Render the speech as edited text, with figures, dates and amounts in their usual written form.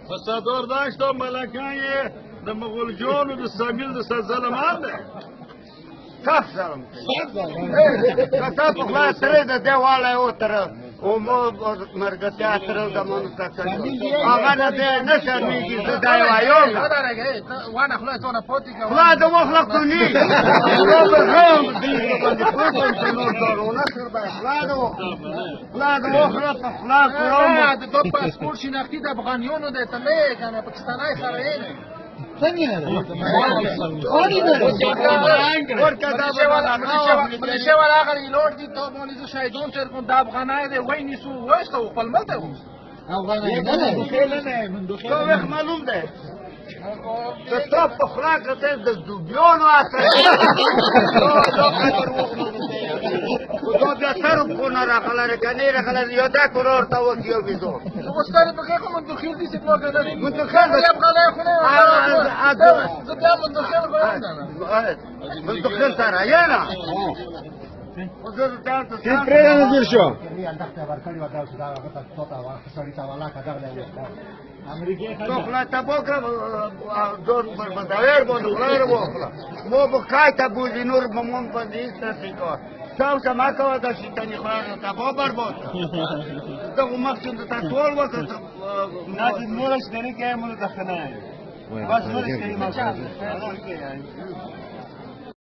فسادور داشت ملکان یې د مغول جانو د سامیل د ظلمان دی. صف ظلم کته په خلا تر د دیواله او تر او مو مرګتیا تر زمونږ څخه هغه نه ده نه شرمېږي. زه دا وایم خلا د وخلا کونی خلا د وخلا په خلا کړم. د پاسپورت شناختي د افغانیونو دی ته نه یې کنه پاکستاني سره یې نه. معلوم دی ته تا په خوله کته د دوبیانو اثر دا بیا سر پښو نه راغلی که نه راغلی یا دا کورور ته وکړي یو بیزو. استاد په کې کوم مندوخیل دي چې پلو کنه مندوخیل افغانای خو نه زه بیا مندوخیل خو نه مندوخیل سره یې نه خلا تبوکه دور بدایر باندې خلا وخلا مو په کای ته بوزي نور مون باندې هیڅ نشي کار. سم سم کوه دا شیطاني خلا تبو برباد ته خو مخکې ته ټول وکړه. ناس نور شتنی کې مونږ ته خنه بس نور شتنی ما.